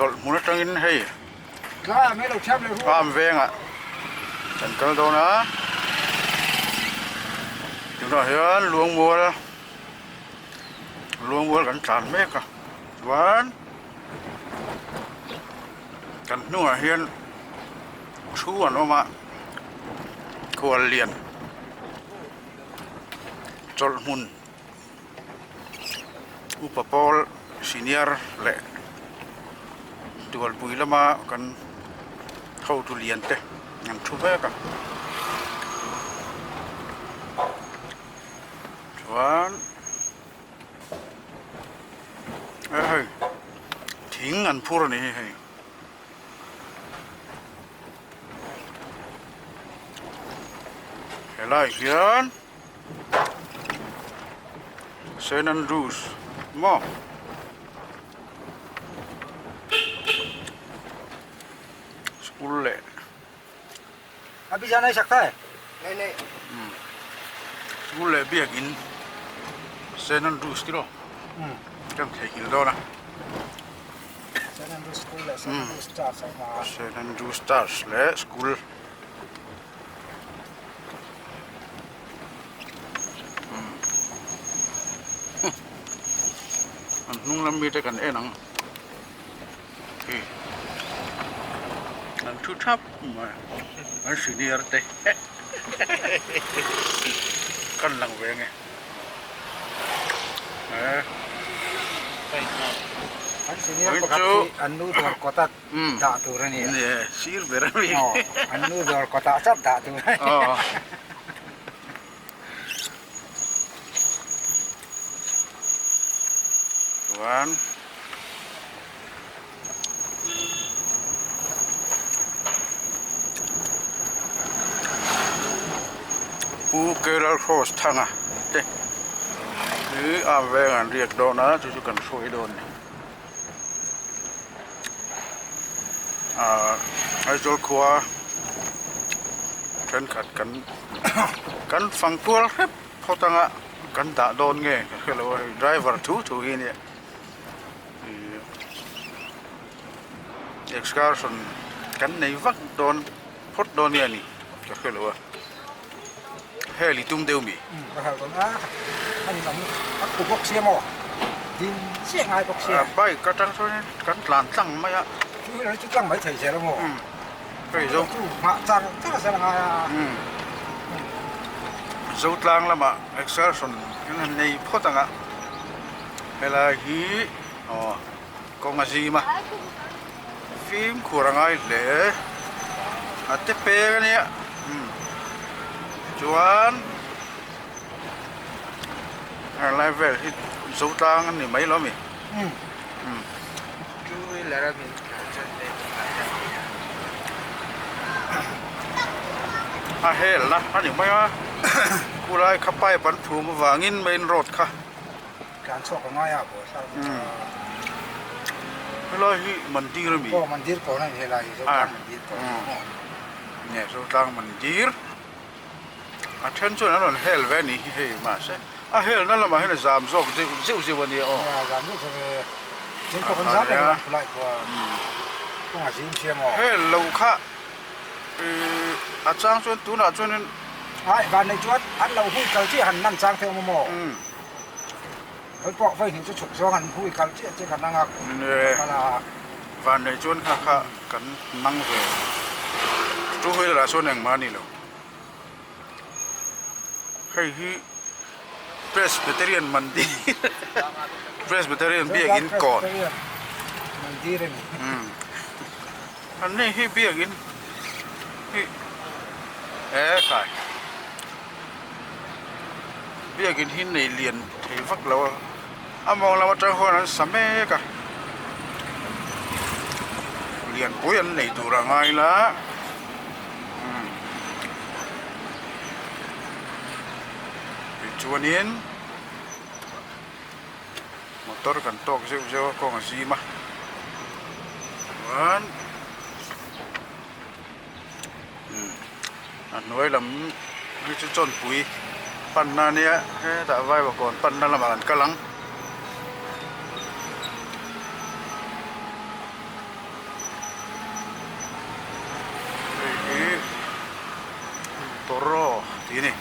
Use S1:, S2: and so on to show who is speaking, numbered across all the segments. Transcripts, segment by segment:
S1: Chawlh hmun atangin hei Farm vengah kan kal dawn a, tunah hian Luangmual Luangmual kan tlan mek a, chuan kan hnungah hian thu an awm a, khuallian chawlh hmun. Upa pawl senior leh tualpui lama kan hotu lian te an thu vek a chuan e hei thing an phur a ni hi hei. Helai hian. Saint Andrews maw school leh school leh biakin Saint Andrews tiraw kan theihnghilh dawn a Saint Andrews Church leh school. An hnung lam mite kan en ang hei an thu thap mai an senior te kan lang ve nge eh
S2: an senior pakhat hi an nu dawr kawt a. dah tur a ni a.
S1: Ni sir ber a mi.
S2: Aw, an nu dawr kawtah chauh dah tur a ni.
S1: Aw. Chuan Pu Kerala Cross Thanga te hi a veng an riak dawn a chu chu kan hruai dawn a ni. Ahh Aizawl khua thenkhat kan kan fang kual hrep phawt anga kan dah dawn nge ka hre lo a hei driver thu thu hi ania ihh excursion kan nei vak dawn phawt dawn nge ni ka hre lo a hel i tum deuh mi.
S2: Ka hel dawn a a ni lam a khu bawk sia maw ding chiah ngai bawk sia.
S1: Bike atang chuanin kan tlan tlang mai a.
S2: Chu hi chu tlang mai thei zel a maw.
S1: Hei zo.
S2: Chu nghah char char zel a ngai a.
S1: Zo tlang lamah excursion kan han nei phawt ang a helai hi aw kawng a zim a fimkhur a ngai hle a te peng a nia chuan helai vel hi zo tlang a ni mai lo mi a hel na a ni mai a khulai kha pipe an phum avangin main road kha.
S2: Tlan chhuak a ngai a buai thlak ang chu.
S1: Helai hi mandir a mi?
S2: Aw mandir kawn a ni helai hi Zotlang mandir kawn a ni maw?
S1: Nge Zotlang mandir a then chuan an rawn hel ve a ni hi hei mahse a helna lamah hian a zam zawk zeuh zeuh zeuh a nia aw.
S2: Nia zam zeuh zeuh e thil pawh kan zam reng a khulai khuan kawng a zim sia maw?
S1: Hel lo kha ih a chang chuan tunah chuanin.
S2: Ai vanneih chuan an lo hui kal chiah han nan chang thei awm a maw? Kan pawh vawi hnih chu chhuk zawng an hui kal chiah chiah kan anga kal a.
S1: Van nei chuan kha kha kan nang ve. Two wheeler ah chuan engmah a ni lo. Hei hi Presbyterian Mandir Presbyterian biakin kawn.
S2: Mandir a ni.
S1: An nei hi biakin hi e khai. Biakin hi nei lian thei vak lo a, a mawng lam atang huan an sa mek a, lianpui an nei tur a ngai la umm tichuanin motor kan tawk zeuh zeuh a kawng a zim a chuan umm a hnuai lam hi chu chawnpui panna ania hetah vaivakawn panna lamah kan kal ang. Toro tih a ni.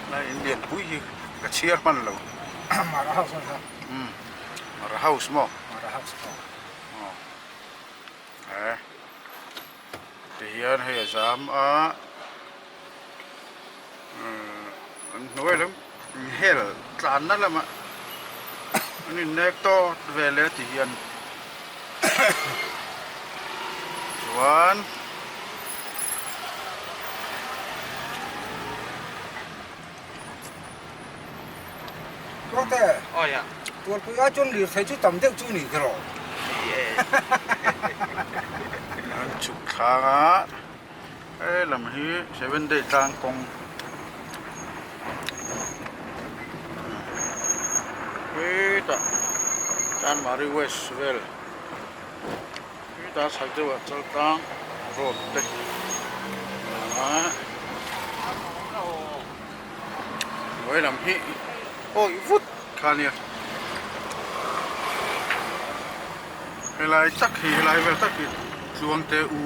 S1: Helai in lianpui hi ka chhiar hman lo.
S2: Mara House a ni kha.
S1: Umm Mara House maw?
S2: Mara House aw.
S1: Aw he tihian hei a zam a umm an hnuai lam hel tlanna lamah an innek tawt vel e tihian chuan.
S2: Tuarte, Tualpui ai chuan lirthei chu tam deuh chu ni ka rawh.
S1: An chhuk thlang a, he lam hi seven day tlang kawng hetah Chanmari west vel hetah chhak deuhah Chaltlang road te a lang a. Hnuai lam hi awih vut kha a nia helai tak hi helai vel tak hi tluangte u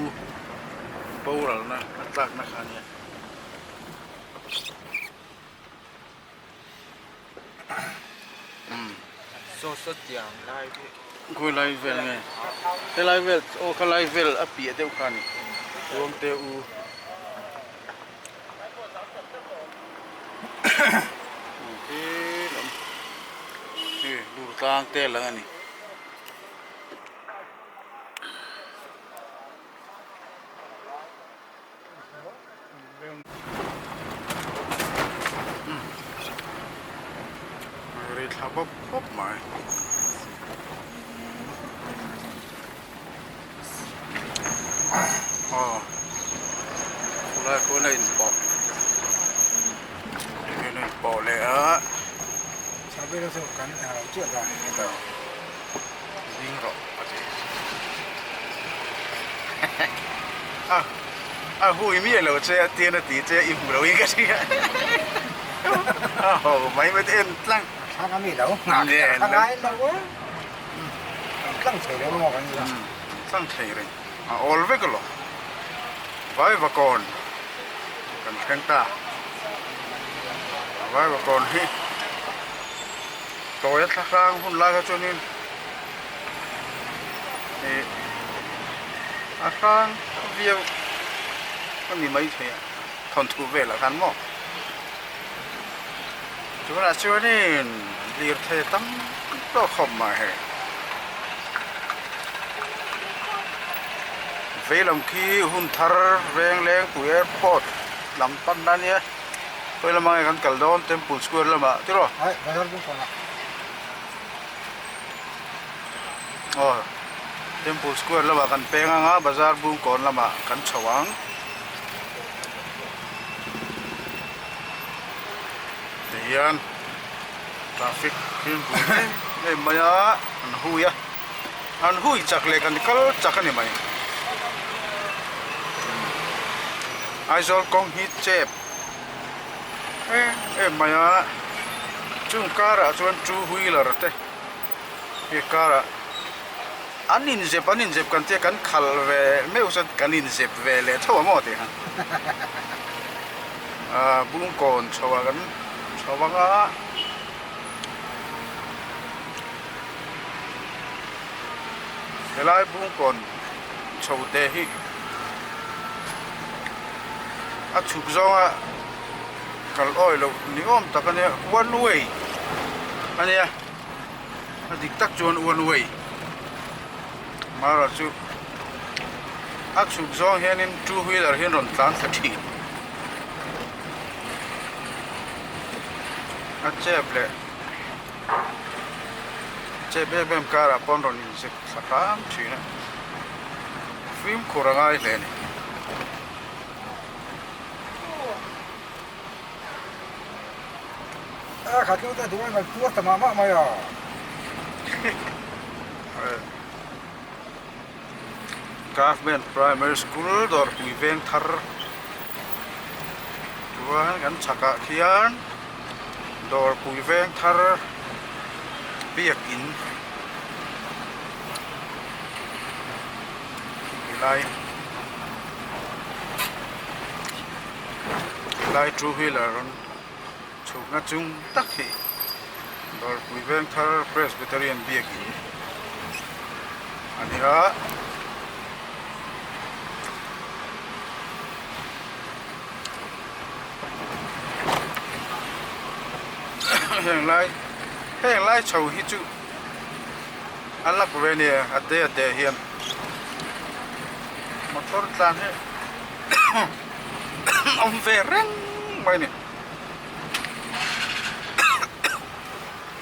S1: boralna a tlakna kha a nia. Khawi lai vel nge helai vel aw khalai vel a piah deuh kha a ni tluangte u. Hei dur tlang te lang a ni. Ri thla bawp bawp mai. Aw khulai khuan a inpawh hian a inpawh leh a.
S2: Sabela chu kan englo chiah dan a ni
S1: lo. Ding rawh a ti. A a hui miah lo che a tian a ti che i hmu lo in ka hria. A ho mai mai te en tlang.
S2: Thlang a mi lo nghak a ngai lo a. Tlang thei reng maw kan ni a?
S1: Tlang thei reng. A awl vek alawm. Vaivakawn kan thleng ta. Vaivakawn hi tawi a thlahrang hun lai kha chuanin ih a hrang viau a ni maithei a thawnthu velah khan maw. Tunah chuanin lirthei tam tawk khawp mai hei. Vei lam khi hun thar veng lengpui airport lam pan na ania khawi lamah nge kan kal dawn temple square lamah tiraw?
S2: Hai bazar bung kawnah.
S1: Aw temple square lamah kan peng anga bazar bung kawn lamah kan chho ang. Tihian traffic fimkhur em em mai a an hui a an hui chak leh kan kal chak a ni mai Aizawl kawng hi chep em em mai a chung karah chuan two wheeler te hei karah an inzep an inzep kan tia kan khalh ve meuh chuan kan inzep ve leh tho ang aw tih kha. Ahh bungkawn chho ah kan chho vang a helai bungkawn chho te hi a chhuk zawng a kal awi loh ni awm tak a nia one way a nia a dik tak chuan one way mara chu. A chhuk zawng hianin two wheeler hi an rawn tlan thla thin. A chep leh chep em em karah pawh an rawn inzep thla hram thin a, fimkhur a ngai hle a ni.
S2: A khat lut a duh a ngal tuar ta mah mah mai a.
S1: Government Primary School dawrpui veng thar chuan kan chhakah khian dawrpui veng thar biakin ti lai. Helai two wheeler rawn chhukna chung tak hi Dawrpui Vengthar Presbyterian Biakin a ni a. Heng lai heng lai chho hi chu a lak ve nia a te a te hian motor tlan hi awm ve reng mai a ni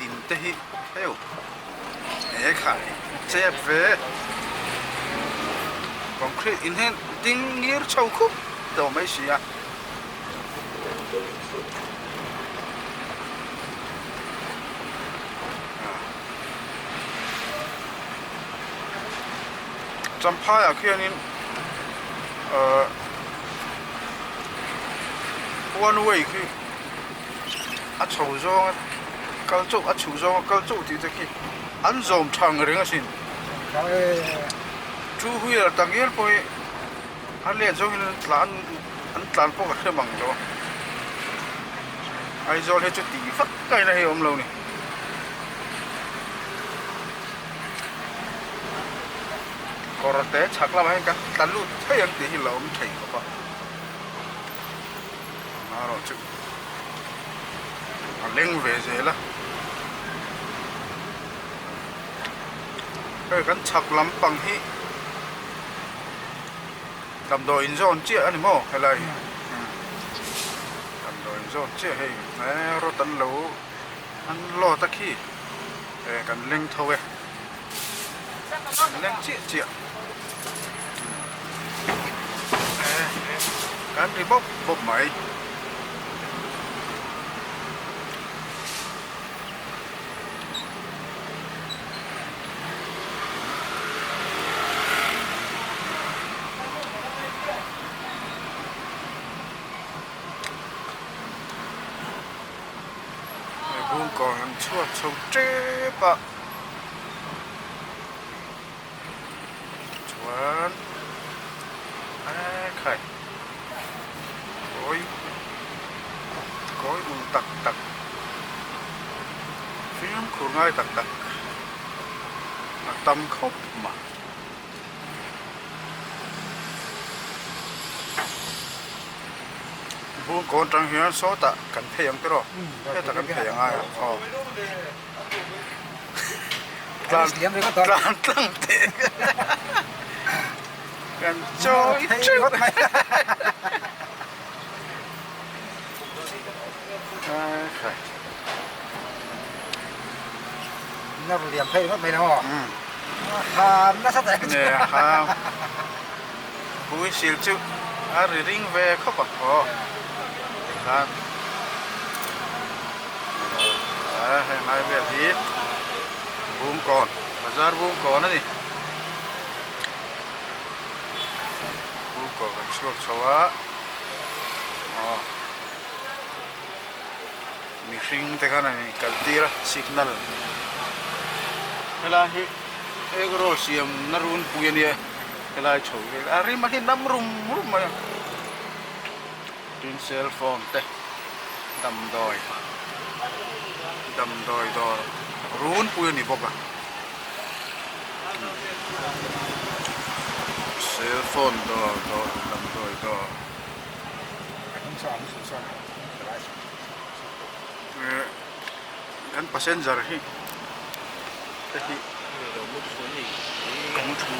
S1: in te hi heu he khai chep ve concrete in hian ding ngir chho khup tawh mai si a. Champhaiah khianin ahh one way khi a chho zawnga kal chauh a chhuh zawnga kal chauh tih te khi an zawm tha ang reng asin two wheeler tak ngial pawh hi a let zawngin an tlan an tlan pawh ka hre mang lo a Aizawl hi chu tih vak kaina hi a awm lo ni. Kawr te chhak lamah hian kan tla lut thei ang tih hi la awm thei khawp a amaherawh chu a leng ve zel a hei kan chhak lampang hi. Damdawi in zawn chiah a ni maw helai hi damdawi in zawn chiah hei he rawt an lo an load a khi eh kan leng tho e kan leng chiah chiah eh kan ri bawp bawp mai. Bungkawn an chhuak chho tep a chuan ekhai kawi kawi ul tak tak fimkhur ngai tak tak a tam khawp mai. Bungkawn tang hian sawtah kan phei ang tiraw hetah kan phei ang ai a aw tlan tlan tlang teh kan chawi teuh
S2: Nar liam phei ringawt mai lo maw? Ham nasa tak chu.
S1: Nge ham. Hui sil chu a ri ring ve khawp a aw. Tikhan heng lai vel hi Bungkawn bazar Bungkawn a ni. Bungkawn kan chhuak chho a aw. Mihring te khan an inkal tir a signal helai hi egg roll siam na runpui a nia helai chho vel a rim a hi nam rum rum mai a tin cell phone te damdawi damdawi dawr runpui a ni bawk a cell phone dawr dawr damdawi dawr. Kan passenger hi te hi mu thu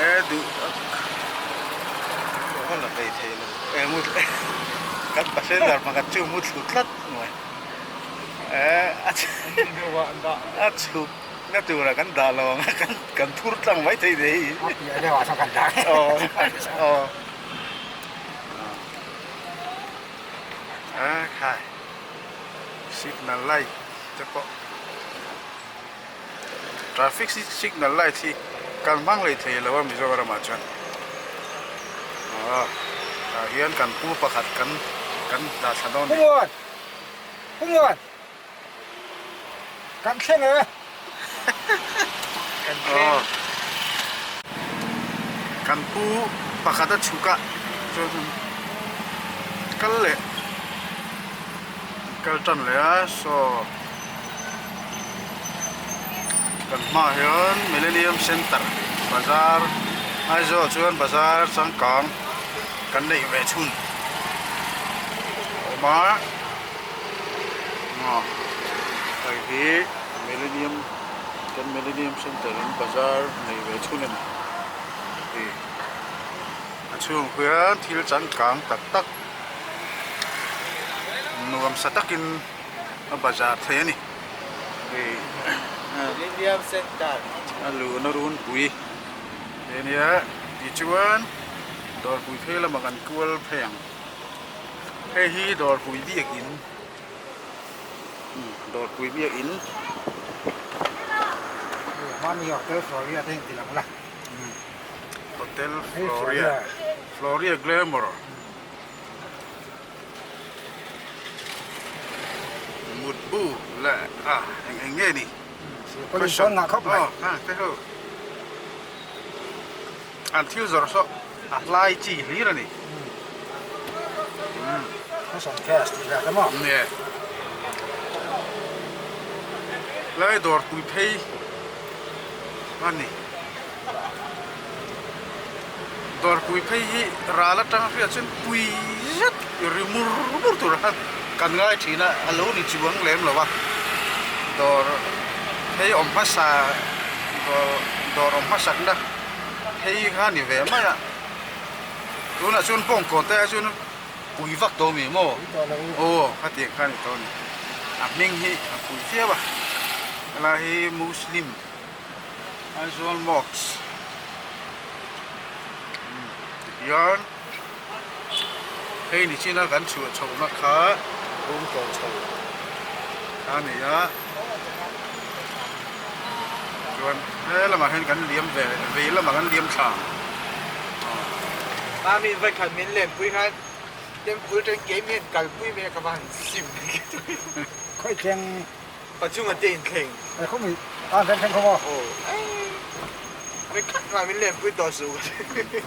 S1: e duh ka la vei thei lo e mu kan passenger pakhat chu mu thlu tlat mai e a chhuk Na tura kan dah lo ang a, kan thur tlang mai thei nei hi.
S2: A piah deuh ah chuan kan dah ngei.
S1: Aw aw. A khai signal light te pawh traffic signal light hi kan hmang leh thei lo a Mizoram ah chuan aw tah hian kan pu pakhat kan kan dah thla dawn a ni.
S2: Pumuan! Pumuan! Kan thleng e.
S1: Kan thleng. Kan pu Pakhat a chhuk a chuan kal leh kal tan leh a saw kan hmaah hian Millennium Centre bazar Aizawl chuan bazar changkang kan neih ve chhun a awm a aw hei hi Millennium kan Millennium Centre in bazar neih ve chhun a ni. A chhung hian thil changkang tak tak nuam sa takin a bazar thei a ni hei a luhna runpui te nia tichuan dawrpui phei lamah kan kual phei ang hei hi dawrpui biakin dawrpui biakin.
S2: Hmani hotel Floria te inti lang la.
S1: Hotel Floria Floria Glamour Mutbu leh a eng eng nge ni
S2: Cushion ngah khawp mai
S1: te ho an thil zawrh saw a hlai chi hlir a ni
S2: Cushion cash tih vel te maw
S1: nge lai dawr pui phei a ni. Dawrpui phei hi ral atang hriat chuan pui zet ri mur mur tur khan kan ngai thin a, a lo ni chuang lem lo a. Dawr phei awm hmasa dawr dawr awm hmasakna phei kha a ni ve mai a. Tunah chuan bawngkawn te ah chuan pui vak tawh mi maw? Aw khatiang kha a ni tawh a ni. A hming hi a pui viau a, helai hi Muslim. Aizawl Mosque tihian hei ni china kan chhuah chhohna kha room tawh chho a ni a chuan he lamah hian kan liam ve vei lamah kan liam thla ang.
S3: Mami vawikhat min lenpui khan temple atang keimi hian kalpui mai a ka va han sim
S2: Khawithleng
S3: Pachunga te in thleng.
S2: He khawm hi a thleng thleng khawm aw.
S3: Aw. Mai khat mah min lenpui tawh suh ka ti.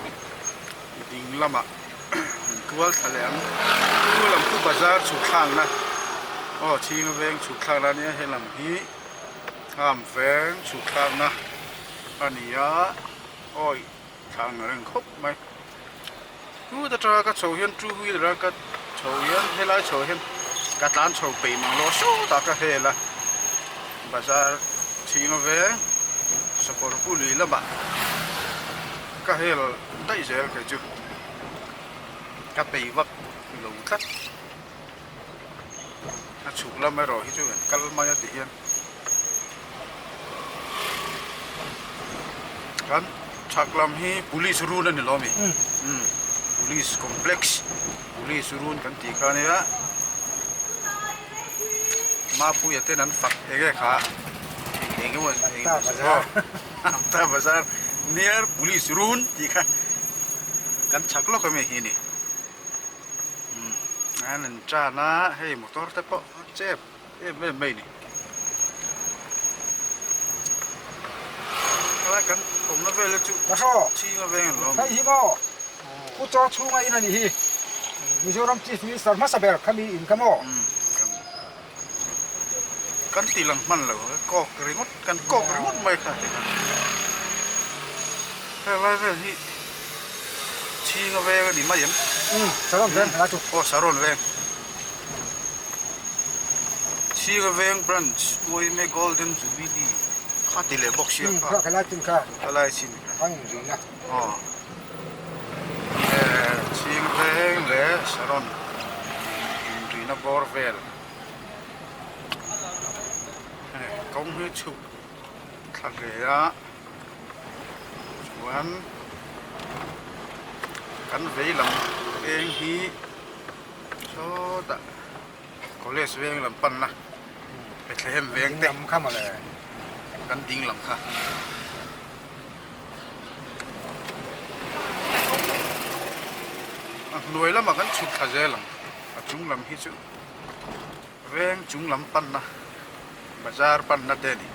S1: Ding lamah an kual thla leh ang. Chu lam chu bazar chhuk thlakna aw chhinga veng chhuk thlakna a nia he lam hi Kham veng chhuk thlakna a ni a awi thla ang reng khawp mai. Tut atanga ka chho hian two wheeler a ka chho hian helai chho hian ka tlan chho peih mang lo sawtah ka hel a bazar chhing a veng sakawr pu lui lamah ka hel daih zel kei chu ka pei vak lo tlat a chhuk lam erawh hi chu kan kal mai a ti hian kan chhak lam hi police run a ni lo ami umm police complex police run kan tih kha ania mapuia ten an fak eng nge kha eng emaw Amta bazar near police run tih kha kan chhak lawk ami hi ni. An in tan a hei motor te pawh a chep em em mai a ni helai kan awmna vel hi chu chhinga veng an lo awm.
S2: Hei hi maw Pu Chaw chhunga in a nih hi Mizoram Chief Minister hmasa ber kha mi in kha maw.
S1: Kan tih lang hman lo kawk ringawt kan kawk ringawt mai kha helai vel hi chhinga veng a ni mai em?
S2: Umm Saron veng helai chu.
S1: Aw Saron veng chhinga veng branch uaime golden jubilee kha ti leh bawk sia
S2: kha. Umm helai chin kha.
S1: Helai chin
S2: kha. An inzui na.
S1: Aw chhinga veng leh Saron inrina bawr vel. Kawng hi chhuk thla hle a chuan kan vei lam veng hi sawtah college veng lam panna Bethlehem veng te kan ding lam kha. A hnuai lamah kan chhuk thla zel ang a chung lam hi chu. Veng chung lam panna bazar panna te a ni.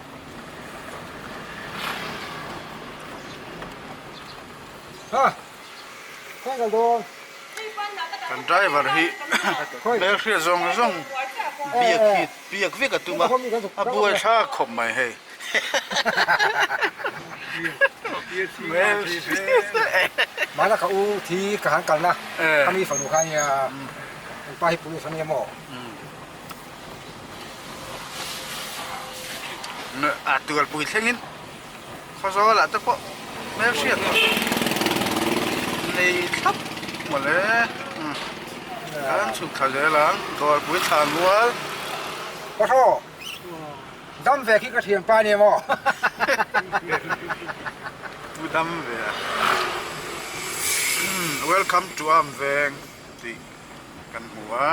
S2: Ha!
S1: Kan driver hi hmelhriat zawng zawng biak hi biak vek a tum a, a buai thlak khawp mai hei.
S2: Mahna ka u thi ka han kalna a mi fanu kha nia an pa hi police a nia maw?
S1: A tualpui thlengin Khawzawl ah te pawh hmelhriat nei thlap mawle kan chhuk thla zel ang Dawlpui thlan rual.
S2: Pahraw dam ve khi ka thian pa nia maw?
S1: Pu dam ve a. Welcome to Amveng tih kan hmu a,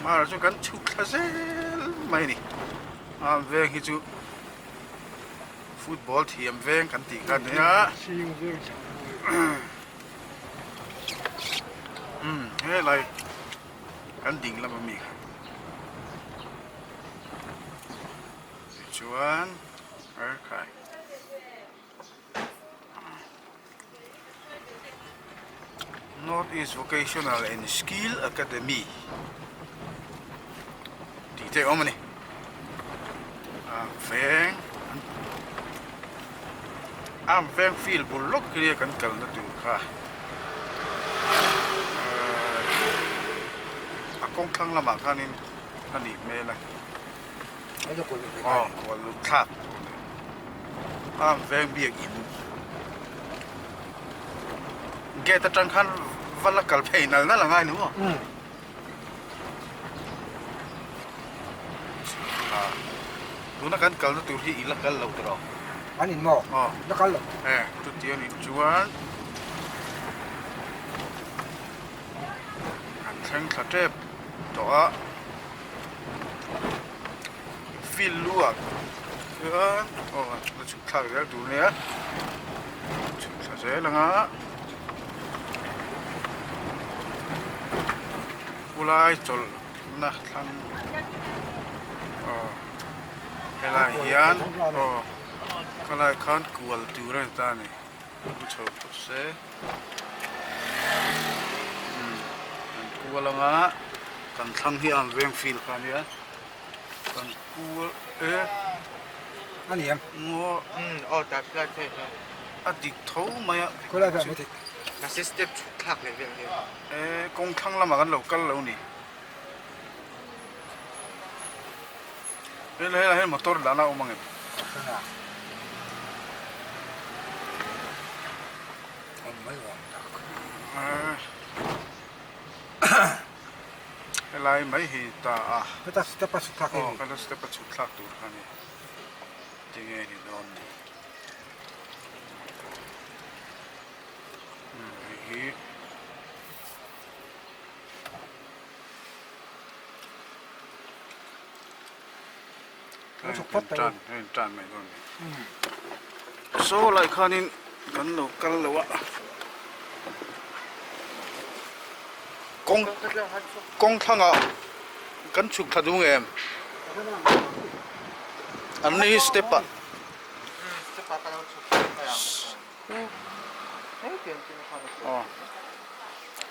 S1: hmar chu kan chhuk thla zel mai a ni. Amveng hi chu Football thiam veng kan tih kha nia. Umm helai kan ding lam ami kha. Tichuan arkai. North East Vocational and Skill Academy tih te a awm a ni a veng a veng field bul lawk hi kan kalna tur kha a kawng thlang lamah khanin a nih hmel a. Aw kual lut thlak a veng biakin gate atang khan va la kal phei nal nal angai ni maw tuna kan kalna tur hi i la kal lo tawh
S2: an in maw la kal lo
S1: e chuti anih chuan kan thleng thla tep tawh a. Field lu ah chuan aw a chhuk thlak zel tur ania chhuk thla zel ang a khulai chawlh na thlang aw helai hian aw khalai khan kual tur a ni ta a ni pu chho phawt se umm an kual ang a kan thlang hi an veng field kha ania kan kual e
S2: a ni em
S1: ngaw
S3: umm aw tah lai phei hian
S1: a dik tho mai a
S2: khawilai vel mai thei
S3: mahse step chhuk thlak leh vel nia
S1: e kawng thlang lamah kan lo kal lo ni helai ah hian motor dahna a awm ang em? Helai mai hi ta a.
S2: Heta step a chhuk thlak
S1: Aw heta step a chhuk thlak tur kha a ni. Tinge ni dawn ni. Hei hi. Tan hei tan mai dawn ni. Saw lai khanin kan lo kal lo a. Kawng kawng thlangah kan chhuk thla duh em? An ni hi step ah. Aw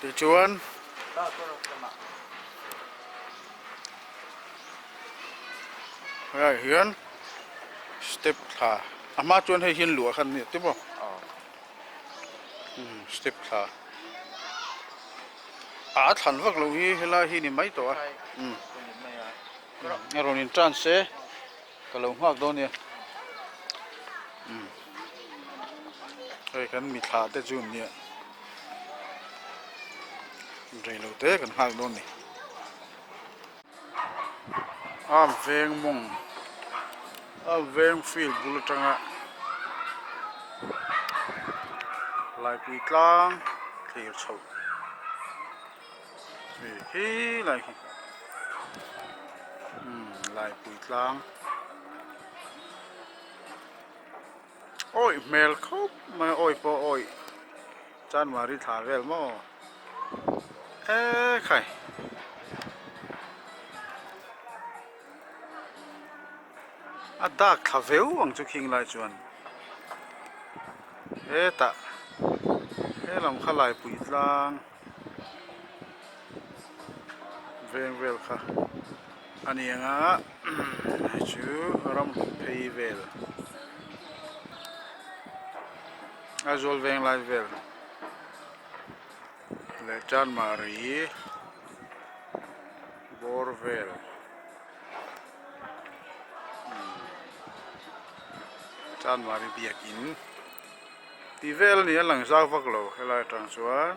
S1: tichuan. Helaiah hian step thla a hma chuan hei hian luah khan a ni tep a umm step thla a thlan vak loh hi helai hi ni mai tawh a umm a rawn in tan se ka lo nghak dawn nia umm hei kan mi thla te chu an nia rei lo te kan nghak dawn a ni. A veng mawng a veng field bul atanga laipui tlang thlir chhoh hei khi lai khi umm laipui tlang awih hmel khawp mai a awih pawh awih chanmari thla vel maw. E khai. A dak thla veu ang chu khing lai chuan hetah He lam kha laipui tlang veng vel kha a ni ang a hei chu ramhlun phei vel Aizawl veng lai vel leh Chanmari bawr vel. Chanmari biakin tih vel a ni a lang zau vak lo helai atang chuan.